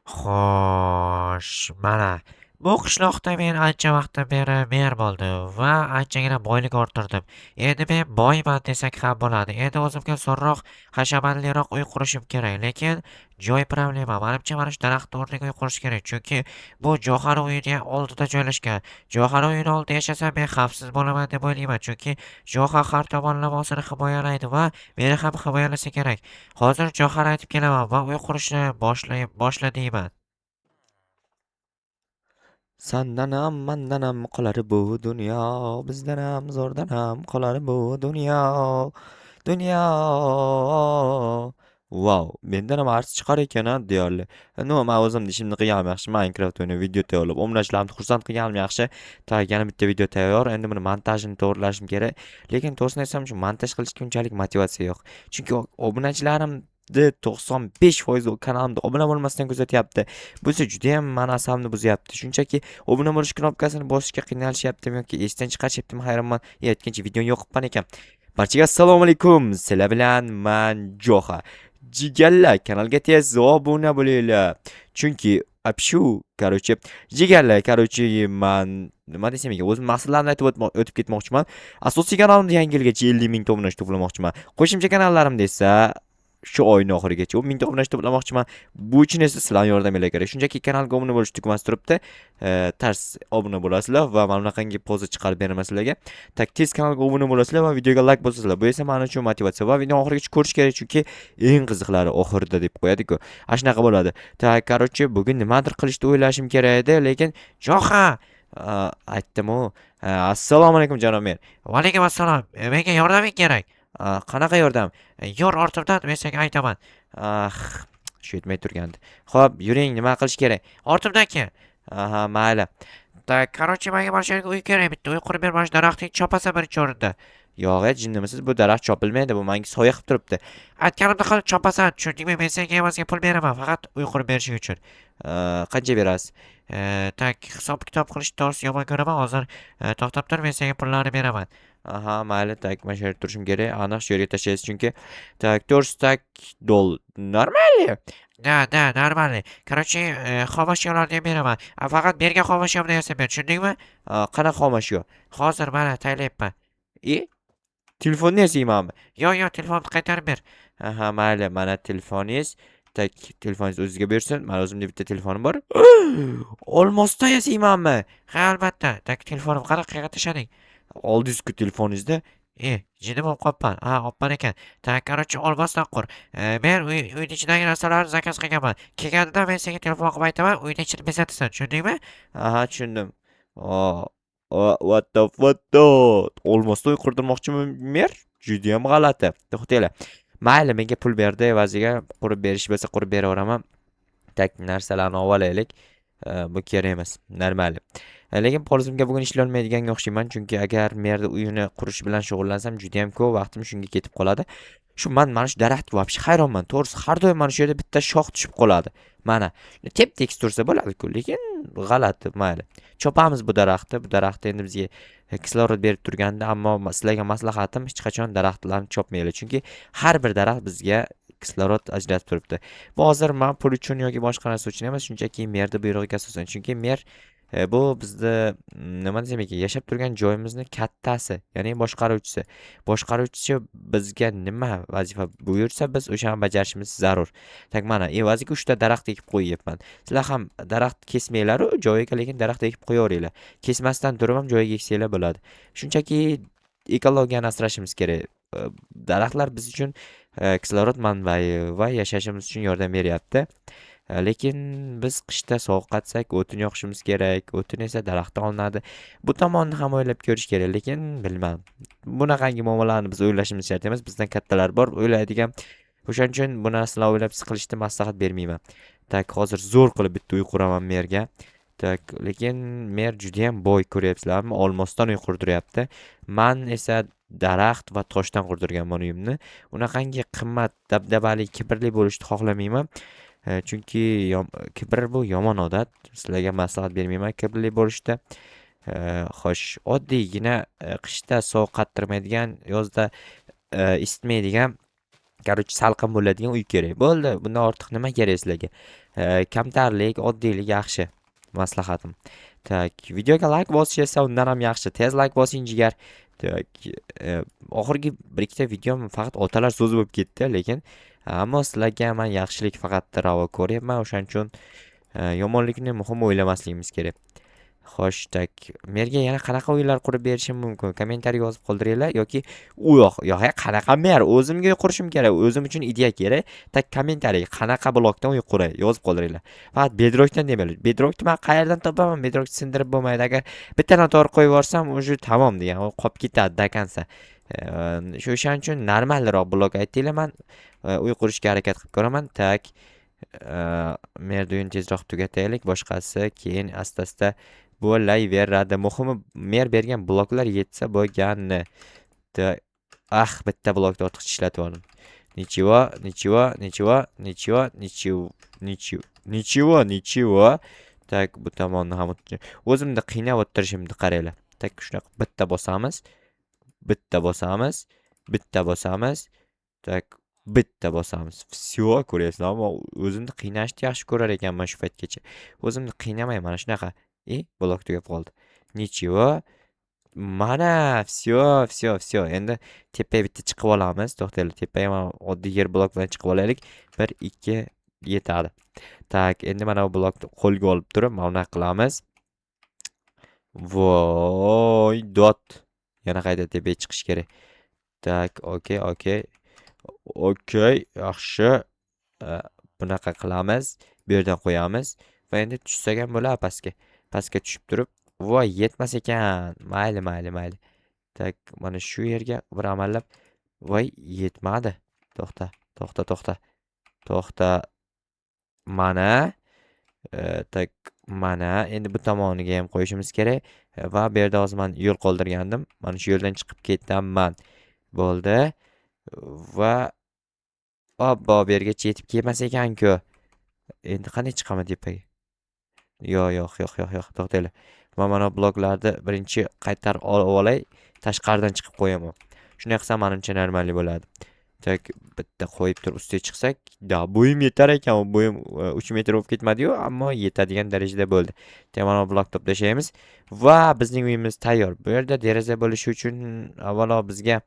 Xo'sh, mana bu qishloqda men ancha vaqtdan beri mer bo'ldim va anchagina boylik orttirdim. Endi men boyman desak ham bo'ladi. Endi o'zimga zo'rroq, hashamatliroq uy qurishim kerak, lekin joy problema. Manimcha, mana shu daraxtni o'rniga uy qurish kerak, chunki bu Johani uyini oldida joylashgan. Johani uyini oldida yashasam, men xavfsiz bo'laman deb o'ylayman, chunki Joha har tomonlama o'zini himoyalaydi va meni ham himoyalasa kerak. Hozir Johani aytib kelaman va uy qurishni boshla deyman. Sandanam, mandanam qolar bu dunyo, bizdanam, zo'rdanam qolar bu dunyo, dunyo. Vau, mendan ham artist chiqar ekan a deyarli. Ну, man o'zimni ishimni qilganim yaxshi. Minecraft o'ynab video tayyorlab, obunachilarimni xursand qilganim yaxshi. Так, yana bitta video tayyor. Endi buni montajini to'g'rilashim kerak. Lekin to'g'risini aytsam, shu montaj qilishga unchalik motivatsiya yo'q. Chunki obunachilarimni 95% kanalimda obuna bo'lmasdan kuzatyapti. Bu esa judayam mani asabimni buzyapti. Shunchaki obuna bo'lish knopkasini bosishga qiynalishyaptimi yoki esdan chiqarishyaptimi, hayronman. Aytgancha, videoni yoqibman ekan. Barchaga assalomu alaykum. Sizlar bilan man Joha. Jigarlar, kanalga tez obuna bo'linglar. Chunki apshu, короче, jigarlar, короче, man nima desam ekan, o'zim maqsadlarimni aytib o'tib ketmoqchiman. Asosiy kanalimda yangi yilgacha 50 mingta obunachi to'plamoqchiman. Qo'shimcha kanallarimda esa shu oyning oxirigacha 10 mingta obunachi to'plamoqchiman. Bu uchun esa sizlarning yordaminglar kerak. Shunchaki kanalga obuna bo'lish tugmasi turibdi. Tars obuna bo'lasizlar va mana bunaqangi poza chiqarib beraman sizlarga. Так, tez kanalga obuna bo'lasizlar va videoga like bosasizlar. Bu esa men uchun motivatsiya va video oxirigacha ko'rish kerak, chunki eng qiziqlari oxirida deb qo'yadi-ku. Ana shunaqa bo'ladi. Так, короче, bugun nimadir qilishni o'ylashim kerak edi, lekin Joha! Aytdim-u. Assalomu alaykum, janob mer. Va alaykum assalom. Menga yordaming kerak. Qanaqa yordam? Yur ortimdan, men senga aytaman. Ah, shu yetmay turgandi. Xo'p, yuring, nima qilish kerak? Ortimdan kel. Aha, mayli. Так, короче, menga mana shu yerga uy kerak bitta. Uy qurib ber, mana shu daraxtni chopasan birinchi o'rinda. Yo'q, e, jinnimisiz? Bu daraxt chopilmaydi, bu menga soya qilib turibdi. Aytganimni qil, chopasan. Tushundingmi? Men senga evaziga pul beraman, faqat uy qurib berishing uchun. Qancha berasiz? Так, hisob kitob qilishni to'g'risi yomon ko'raman. Hozir to'xtab tur, men senga pullarni beraman. Aha, mayli, так, mana shu yerda turishim kerak. Aniq shu yerga tashlaysiz chunki. Так, 400 так dol. Нормально? Да, да, нормально. Короче, xom ashyolarni ham beraman. Faqat bergan xom ashyomni yasab ber, tushundingmi? Qanaqa xom ashyo? Hozir mana taylayapman. E? Telefonni yasaymanmi? Yo'q, yo'q, telefonni qaytarib ber. Aha, mayli, mana telefoningiz. Так, telefoningiz o'zizga bersin. Mana o'zimda bitta telefonim bor. Olmosdan yasaymanmi? Ha, albatta. Так, telefonim qara, qayerga tashlading? Oldingiz-ku telefoningizda. E, jinni bo'lib qolibman. Ha, oppan ekan. Так, короче, olmosdan qur. Men uyni ichidagi narsalarni заказ qilganman. Kelganida men senga telefon qilib aytaman, uyni ichini bezatasan, tushundingmi? Aha, tushundim. O, o, what the what the? Olmosdan uy qurdirmoqchimi mer? Judayam g'alati. To'xtanglar. Mayli, menga pul berdi, evaziga qurib berish bo'lsa qurib beraveraman. Так, narsalarni olib olaylik. Bu kerak emas. Нормально. Lekin polzimga bugun ishlolmaydiganga o'xshayman, chunki agar merni uyini qurish bilan shug'ullansam, judayam ko'p vaqtim shunga ketib qoladi. Shu man mana shu daraxtga вообще hayronman. To'g'risi, har doim mana shu yerda bitta shox tushib qoladi. Mana, tep-tekis tursa bo'ladi-ku, lekin g'alati, mayli. Chopamiz bu daraxtni. Bu daraxt endi bizga kislorod berib turgandi, ammo sizlarga maslahatim, hech qachon daraxtlarni chopmanglar, chunki har bir daraxt bizga kislorod ajratib turibdi. Bu hozir man pul uchun yoki boshqa narsa uchun emas, shunchaki merni buyrug'iga asosan. Chunki mer bu bizni nima desam ekan, yashab turgan joyimizni kattasi, ya'ni boshqaruvchisi. Boshqaruvchi bizga nima vazifa buyursa, biz o'shani bajarishimiz zarur. Так, mana evaziga 3 ta daraxt ekib qo'yyapman. Sizlar ham daraxt kesmanglar-u, joyiga lekin daraxt ekib qo'yaveringlar. Kesmasdan turib ham joyiga eksanglar bo'ladi. Shunchaki ekologiyani asrashimiz kerak. Daraxtlar biz uchun kislorod manbai va yashashimiz uchun yordam beryapti. Lekin biz qishda sovuq qatsak, o'tin yoqishimiz kerak. O'tin esa daraxtdan olinadi. Bu tomonni ham o'ylab ko'rish kerak, lekin bilmadim. Bunaqangi muammolarni biz o'ylashimiz shart emas. Bizdan kattalar bor o'ylaydigan. O'shaning uchun bu narsalarni o'ylab siqilishni maslahat bermayman. Так, hozir zo'r qilib bitta uy quraman merga. Так, lekin mer judayam boy, ko'ryapsizlarmi? Olmosdan uy qurdiryapti. Man esa daraxt va toshdan qurdirganman uyimni. Unaqangi qimmat, dabdabali, kibrli bo'lishni xohlamayman. Chunki kibr bu yomon odat. Sizlarga maslahat bermayman kibrli bo'lishni. Xo'sh, oddiygina qishda sovuq qattirmaydigan, yozda isitmaydigan, короче, salqin bo'ladigan uy kerak. Bo'ldi. Bundan ortiq nima kerak sizlarga? Kamtarlik, oddiylik yaxshi. Maslahatim. Так, videoga like bosish esa undan ham yaxshi. Tez like bosing, jigar. Так, oxirgi bir ikkita videom faqat otalar so'zi bo'lib ketdi, lekin ammo sizlarga man yaxshilik faqat ravo ko'ryapman. O'shaning uchun yomonlikni muhim o'ylamasligimiz kerak. Xo'sh, так, merga yana qanaqa uylar qurib berishim mumkin? Kommentariy yozib qoldiringlar yoki u yo'q, yo'q, qanaqa mer? O'zimga qurishim kerak, o'zim uchun ideya kerak. Так, kommentariy qanaqa blokdan uy quray yozib qoldiringlar. Faqat bedrockdan demanglar. Bedrockni man qayerdan topaman? Bedrockni sindirib bo'lmaydi. Agar bitta noto'g'ri qo'yib yuborsam, уже tamom degan, u qolib ketadi до конца. Shu o'shaning uchun normalroq blok aytinglar, man uy qurishga harakat qilib ko'raman. Так, merni uyini tezroq tugataylik, boshqasi keyin asta-asta bo'laveradi. Muhimi, mer bergan bloklar yetsa bo'lgani. Ah, bitta blokni ortiqcha ishlatib yubordim. Ничего, ничего, ничего, ничего, ничего, ничего, ничего, ничего. Так, bu tomonni ham o'zimni qiynab o'tirishimni qaranglar. Так, shunaqa bitta bosamiz. Bitta bosamiz. Bitta bosamiz. Так, bitta bosamiz. Всё, ko'ryapsizlarmi? O'zimni qiynashni yaxshi ko'rar ekanman shu paytgacha. O'zimni qiynamay mana shunaqa. И blok tugab qoldi. Ничего. Mana, всё, всё, всё. Endi tepaga bitta chiqib olamiz. To'xtanglar, tepaga mana oddiy yer blok bilan chiqib olaylik. 1, 2 yetadi. Так, endi mana bu blokni qo'lga olib turib, mana bunaqa qilamiz. Voy, dod. Yana qayta tepaga chiqish kerak. Так, okey, okey. Okey, yaxshi. Bunaqa qilamiz. Bu yerdan qo'yamiz va endi tushsak ham bo'ladi pastga. Pastga tushib turib, voy, yetmas ekan. Mayli, mayli, mayli. Так, mana shu yerga bir amallab, voy, yetmadi. To'xta, to'xta, to'xta. To'xta. Mana. Так, mana endi bu tomoniga ham qo'yishimiz kerak va bu yerda hozir man yo'l qoldirgandim. Mana shu yo'ldan chiqib ketaman. Bo'ldi. Va obbo, bu yergacha yetib kelmas ekan-ku. Endi qanday chiqaman tepaga? Yo'q, yo'q, yo'q, yo'q, yo'q, to'xtanglar. Man mana bu bloklarni birinchi qaytarib olib olay, tashqaridan chiqib qo'yaman. Shunday qilsam, manimcha, нормальный bo'ladi. Так, bitta qo'yib turib ustiga chiqsak, да, bo'yim yetar ekan. Bo'yim 3 metr bo'lib ketmadi-yu, ammo yetadigan darajada bo'ldi. Mana bu blok tashlaymiz va bizning uyimiz tayyor. Bu yerda deraza bo'lishi uchun avvalo bizga,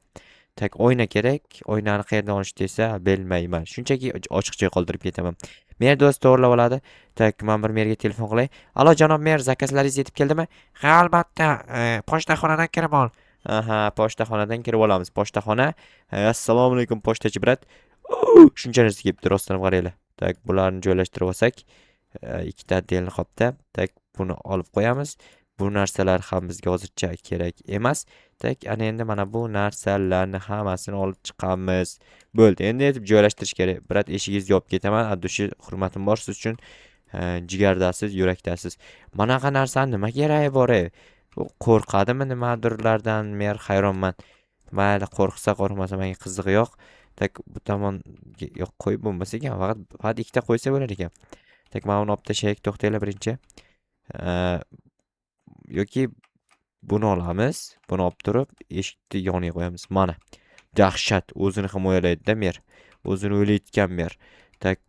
так, oyna kerak. Oynani qayerdan olish desa, bilmayman. Shunchaki ochiq joy qoldirib ketaman. Mer do'st to'g'irlab oladi. Так, man bir merga telefon qilay. Alo, janob mer, zakazlaringiz yetib keldimi? Ha, albatta. Pochtaxonadan kirib ol. Aha, pochtaxonadan kirib olamiz. Pochtaxona. Assalomu alaykum, pochtachi брат. Shuncha narsa kelibdi, rostdan ham qaranglar. Так, bularni joylashtirib olsak, ikkita отдельный qopda. Так, buni olib qo'yamiz. Bu narsalar ham bizga hozircha kerak emas. Так, ana endi mana bu narsalarni hammasini olib chiqamiz. Bo'ldi. Endi yetib joylashtirish kerak. Брат, eshigingizni yopib ketaman. От души hurmatim bor siz uchun. Jigardasiz, yurakdasiz. Manaqa narsani nima keragi bor, ey? U qo'rqadimi nimadirlardan, men hayronman. Mayli, qo'rqsa, qo'rqmasa menga qizig'i yo'q. Так, bu tomonga yo'q qo'yib bo'lmas ekan. Faqat ikkita qo'ysa bo'lar ekan. Так, mana buni olib tashlaylik, to'xtanglar birinchi. Yoki buni olamiz. Buni olib turib, eshikni yoniga qo'yamiz. Mana. Dahshat. O'zini himoyalaydi-da mer. O'zini o'ylayotgan mer. Так,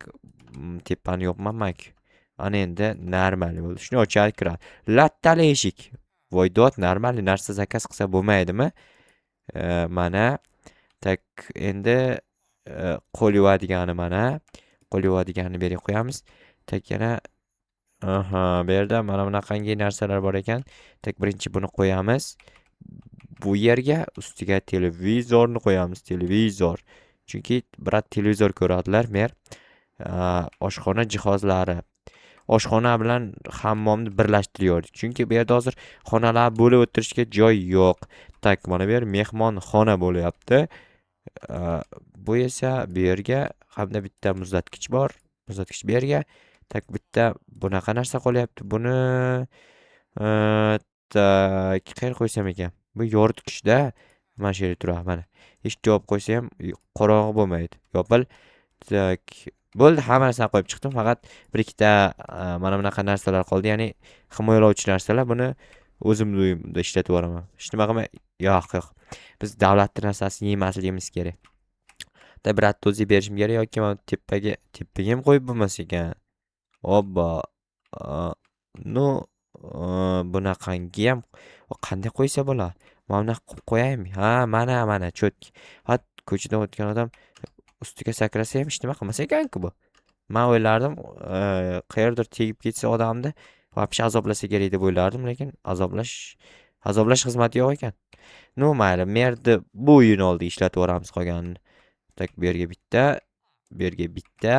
tepani yopmanman-ku. Ana endi normal bo'ldi. Shuni ochadi, kiradi. Lattali eshik. Voy dod, нормальный narsa zakaz qilsa bo'lmaydimi? Mana. Так, endi qo'l yuvadigani mana. Qo'l yuvadiganini bu yerga qo'yamiz. Так, yana, aha, bu yerda mana bunaqangi narsalar bor ekan. Так, birinchi buni qo'yamiz. Bu yerga ustiga televizorni qo'yamiz, televizor. Chunki брат televizor ko'radilar, mer. Oshxona jihozlari. Oshxona bilan hammomni birlashtiryordik. Chunki bu yerda hozir xonalar bo'lib o'tirishga joy yo'q. Так, mana bu yer mehmonxona bo'lyapti. Bu esa bu yerga hamda bitta muzlatgich bor. Muzlatgich bu yerga. Так, bitta bunaqa narsa qolyapti. Buni так, qayerga qo'ysam ekan? Bu yoritgichda. Mana shu yerda turadi, mana. Eshikni yopib qo'ysa ham qorong'i bo'lmaydi. Yopil. Так, bo'ldi, hamma narsani qo'yib chiqdim. Faqat bir ikkita mana bunaqa narsalar qoldi. Ya'ni himoyalovchi narsalar. Buni o'zimni uyimda ishlatib yuboraman. Hech nima qilmay, yo'q, yo'q. Biz davlatni narsasini yemasligimiz kerak. Да, брат ni o'ziga berishim kerak yoki mana tepaga, tepaga ham qo'yib bo'lmas ekan. Obba. Ну, bunaqangi ham qanday qo'ysa bo'ladi? Mana bunaqa qilib qo'yaymi? Ha, mana, mana, чётко. Ha, ko'chadan o'tgan odam ustiga sakrasa ham hech nima qilmas ekan-ku bu. Man o'ylardim, qayerdir tegib ketsa odamni вообще azoblasa kerak deb o'ylardim, lekin azoblash xizmati yo'q ekan. Ну, mayli, merni bu uyini oldiga ishlatib yuboramiz qolganini. Так, bu yerga bitta, bu yerga bitta,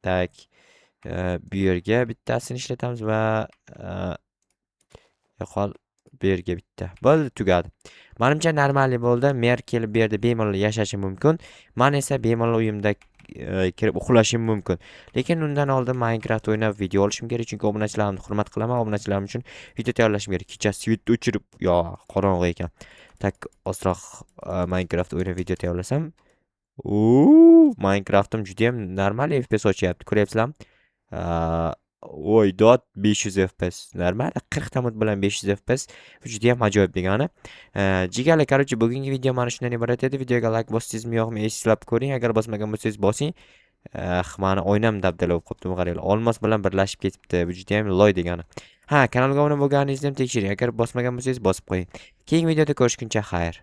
так, bu yerga bittasini ishlatamiz va yo'qol, bu yerga bitta. Bo'ldi, tugadi. Manimcha, нормальный bo'ldi. Mer kelib bu yerda bemalol yashashi mumkin. Man esa bemalol uyimda kirib uxlashim mumkin. Lekin undan oldin Minecraft o'ynab video olishim kerak, chunki obunachilarimni hurmat qilaman, obunachilarim uchun video tayyorlashim kerak. Kecha свет ni o'chirib, yo, qorong'i ekan. Так, ozroq Minecraft o'ynab video tayyorlasam, Minecraftim judayam normal FPS ochyapti. Ko'ryapsizlarmi? Voy dod, 500 FPS. Normal 40 ta mod bilan 500 FPS. Bu judayam ajoyib degani. Jigarlar, короче, bugungi video mana shundan iborat edi. Videoga like bosdingizmi, yo'qmi, eslab ko'ring. Agar bosmagan bo'lsangiz, bosing. Mani oynam dabdala bo'lib qolibdi, qaranglar. Olmos bilan birlashib ketibdi. Bu judayam loy degani. Ha, kanalga obuna bo'lganingizni ham tekshiring. Agar bosmagan bo'lsangiz, bosib qo'ying. Keyingi videoda ko'rishguncha xayr.